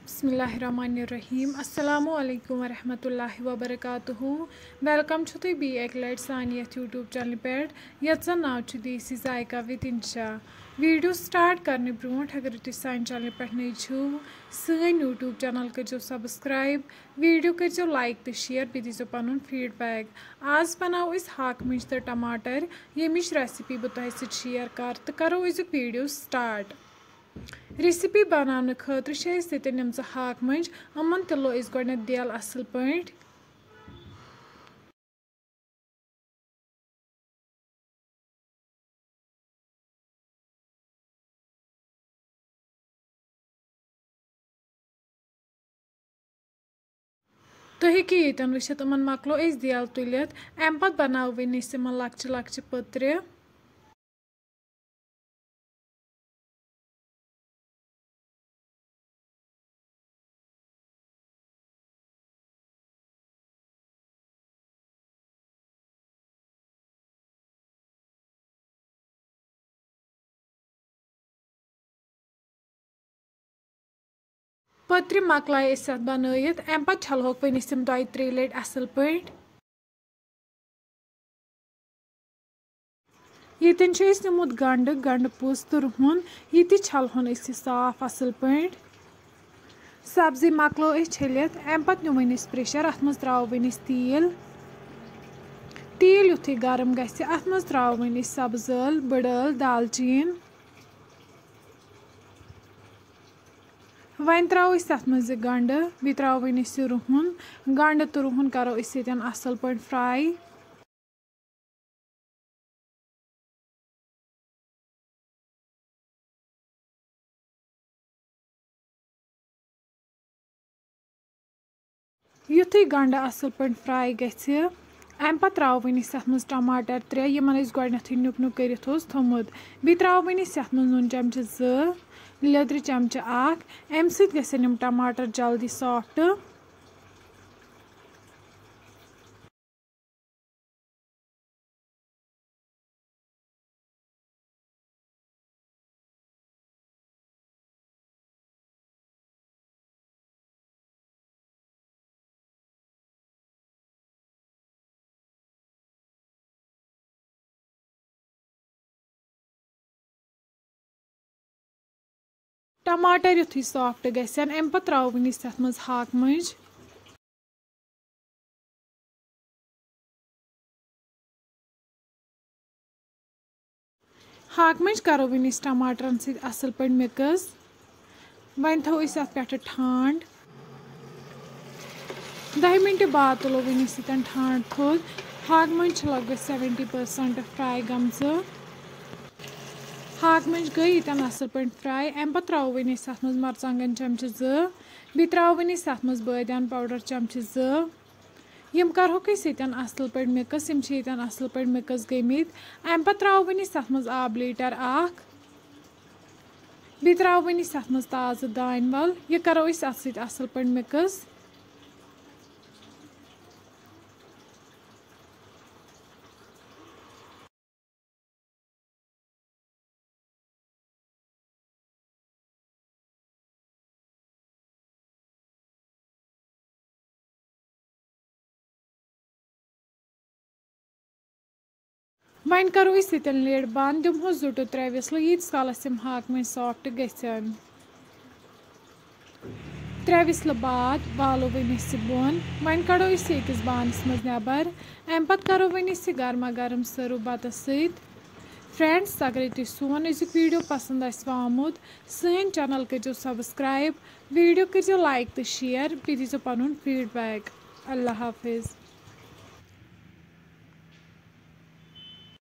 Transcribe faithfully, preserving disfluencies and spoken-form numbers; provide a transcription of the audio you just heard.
بسم اللہ الرحمن الرحیم۔ السلام علیکم ورحمۃ اللہ وبرکاتہ۔ ویلکم چھو تُہۍ بیٚیہِ اَکہِ لَٹہِ سانہِ یَتھ YouTube چینلہِ پٮ۪ٹھ، یَتھ زَن ناو چھُ دیسی ذائقہ with انشا۔ ویڈیو سٹارٹ کرنہٕ برونٛٹھ، اگر تُہۍ سانہِ چینلہِ پٮ۪ٹھ نٔے چھِو، سٲنۍ YouTube چینل کٔرزیٚو subscribe، ویڈیو کٔرزیٚو like تہٕ share، بیٚیہِ دیٖزیٚو پنُن feedback۔ آز بناوو أسۍ ہاکہٕ مُجہِ تہٕ ٹماٹر، ییٚمِچ recipe بہٕ تۄہہِ سۭتۍ share کرٕ، تہٕ کرو أزیُک ویڈیو start۔ Recipe بناونہٕ خٲطرٕ چھِ أسۍ ییٚتٮ۪ن یِم زٕ ہاکہٕ مُجہِ، یِمن تُلو أسۍ گۄڈٕنٮ۪تھ دیل اصل پٲٹھۍ۔ تُہۍ ہیٚکِو ییٚتٮ۪ن وٕچھِتھ، یِمن مۄکلو أسۍ دیل تُلِتھ۔ اَمہِ پتہٕ بناوو وۄنۍ أسۍ یِمن لۄکچہِ لۄکچہِ پٔترِ۔ پٔترِ مۄکلایہِ أسۍ اَتھ بَنٲیِتھ، اَمہِ پَتہٕ چھَلہوکھ وۄنۍ أسۍ یِم دۄیہِ ترٛیٚیہِ لَٹہِ اَصٕل پٲٹھۍ۔ ییٚتٮ۪ن چھُ اَسہِ نیوٗمُت گَنٛڈٕ، گَنٛڈٕ پوٚژھ تہٕ رُہُن، یہِ تہِ چھَلہون أسۍ یہِ صاف اَصٕل پٲٹھۍ۔ سبزی مۄکلٲو أسۍ چھٔلِتھ، اَمہِ پَتہٕ نیوٗ وۄنۍ اَسہِ pressure، اَتھ منٛز ترٛاوو وۄنۍ أسۍ تیٖل۔ تیٖل یُتھُے گرم گژھِ، اَتھ منٛز ترٛاوو وۄنۍ أسۍ سبٕز ٲل، بٔڑ ٲل، دالچیٖن۔ وۄنۍ ترٛاوو أسۍ تَتھ منٛز یہِ گَنٛڈٕ، بیٚیہِ ترٛاوو وۄنۍ أسۍ یہِ رُہُن۔ گَنٛڈٕ تہٕ رُہُن کَرو أسۍ ییٚتٮ۪ن اَصٕل پٲٹھۍ fry۔ یُتھُے گَنٛڈٕ اَصٕل پٲٹھۍ fry گژھِ، اَمہِ پَتہٕ ترٛاوو وۄنۍ أسۍ اَتھ منٛز ٹماٹر ترٛےٚ، یِمَن أسۍ گۄڈٕنٮ۪تھٕے نیُک نیُک کٔرِتھ اوس تھوٚمُت۔ بیٚیہِ ترٛاوو وۄنۍ أسۍ اَتھ منٛز نُن چمچہٕ زٕ، لیٚدرِ چمچہٕ اَکھ۔ اَمہِ سۭتۍ گژھن یِم ٹماٹر جلدی soft۔ ٹماٹر یُتھُے soft گژھن، اَمہِ پَتہٕ ترٛاوو وۄنۍ أسۍ تَتھ منٛز ہاکہٕ مُجہِ۔ ہاکہٕ مُجہِ کَرو وۄنۍ أسۍ ٹماٹرَن سۭتۍ اَصٕل پٲٹھۍ mix۔ وۄنۍ تھاوو أسۍ اَتھ پٮ۪ٹھٕ ٹھانٛڈ۔ دَہہِ مِنٹہِ بعد تُلو وۄنۍ أسۍ ییٚتٮ۪ن ٹھانٛڈ تھوٚد۔ ہاکہٕ مُجہِ چھِ لگ بگ seventy percent fry گٔمژٕ۔ ہاکہٕ مُجہِ گٔے ییٚتٮ۪ن اَصٕل پٲٹھۍ fry۔ اَمہِ پَتہٕ ترٛاوو وۄنۍ أسۍ اَتھ منٛز مَرژٕوانٛگَن چَمچہٕ زٕ، بیٚیہِ ترٛاوو وۄنۍ أسۍ اَتھ منٛز بٲدیان powder چَمچہٕ زٕ۔ یِم کَرہوکھ أسۍ ییٚتٮ۪ن اَصٕل پٲٹھۍ mix، یِم چھِ ییٚتٮ۪ن اَصٕل پٲٹھۍ mix گٔمٕتۍ۔ اَمہِ پَتہٕ ترٛاوو وۄنۍ أسۍ اَتھ منٛز آب liter اَکھ۔ بیٚیہِ ترٛاوو وۄنۍ أسۍ اَتھ منٛز تازٕ دانہِ وَل۔ یہِ کَرو أسۍ اَتھ سۭتۍ اَصٕل پٲٹھۍ mix۔ وۄنۍ کَرو أسۍ ییٚتٮ۪ن lid بنٛد، دِمہوس زٕ to ترٛےٚ whistle، ییٖتِس کالَس یِم ہاکہٕ مُجہِ soft گژھن۔ ترٛےٚ whistle بعد والو وۄنۍ أسۍ یہِ بۄن۔ وۄنۍ کَڑو أسۍ یہِ أکِس بانَس منٛز نٮ۪بر۔ اَمہِ پَتہٕ کَرو وۄنۍ أسۍ یہِ گرما گرم serve بَتَس سۭتۍ۔ Friends، اگرے تُہۍ سون أزیُک video پسنٛد آسہِ آمُت، سٲنۍ channel کٔرزیٚو subscribe، video کٔرزیٚو like تہٕ share، بیٚیہِ دیٖزیٚو پَنُن feedback۔ اللہ حافظ۔